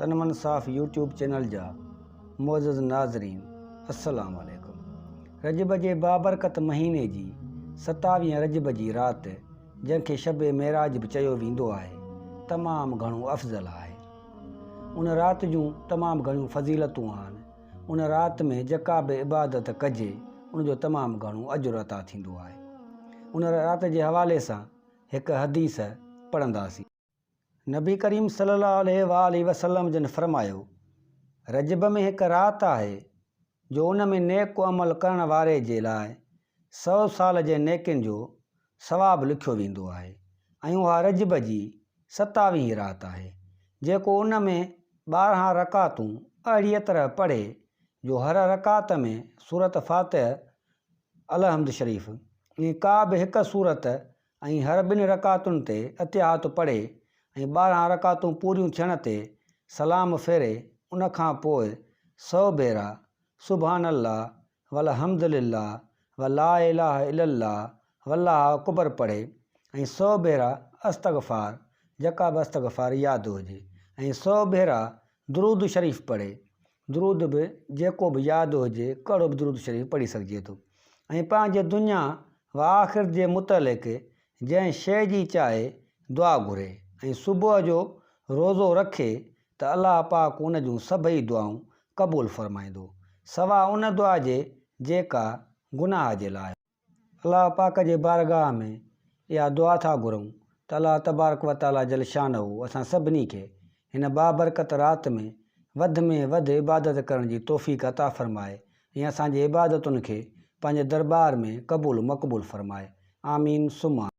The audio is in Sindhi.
تن من صاف يوٽيوب چينل جا معزز ناظرين السلام عليڪم رجب جي بابرڪت مهيني جي ستاويهين رجب جي رات جنهن کي شب معراج به چيو ويندو آهي تمام گهڻو افضل آهي ان رات جون تمام گهڻيون فضيلتون آهن ان رات ۾ جيڪا به عبادت ڪجي ان جو تمام گهڻو اجر عطا ٿيندو آهي ان رات جي حوالي سان هڪ حديث پڙهنداسين. نبي ڪريم صلي الله عليه واٰله وسلم جن فرمايو، رجب ۾ هڪ رات آهي جو ان ۾ نيڪ عمل ڪرڻ واري جي لاء سئو سال جي نيڪين جو ثواب لکيو ويندو آهي ۽ اها رجب جي ستاويهين رات آهي جيڪو ان ۾ 12 رڪعتون اهڙيء طرح پڙهي جو هر رڪعت ۾ سورة فاتح الحمد شريف ۽ ڪا به هڪ سورت ۽ هر ٻن رڪعتن تي اتحيات پڙهي ۽ 12 رڪعتون پوريون ٿيڻ تي سلام ڦيري ان کان پوء سئو ڀيرا سبحان الله والحمد لله ولا اله الا الله والله اڪبر پڙهي ۽ سئو ڀيرا استغفار جيڪا به استغفار ياد هجي ۽ سئو ڀيرا درود شريف پڙهي درود به جيڪو به ياد هجي ڪهڙو به درود شريف پڙهي سگهجي ٿو ۽ پنهنجي دنيا و آخرت جي متعلق جنهن شيء جي چاهي دعا گهري ۽ صبح جو روزو رکي ته الله پاڪ ان جون سڀئي دعائون قبول فرمائيندو سوا ان دعا جي جيڪا گناهه جي لاء الله پاڪ جي بارگاهه ۾ اها دعا ٿا گهرون ته الله تبارڪ و تعاليٰ جل شانه اسان سڀني کي هن بابرڪت رات ۾ وڌ ۾ وڌ عبادت ڪرڻ جي توفيق عطا فرمائي ۽ اسان جي عبادتن کي پنهنجي درٻار ۾ قبول مقبول فرمائي. آمين ثم آمين.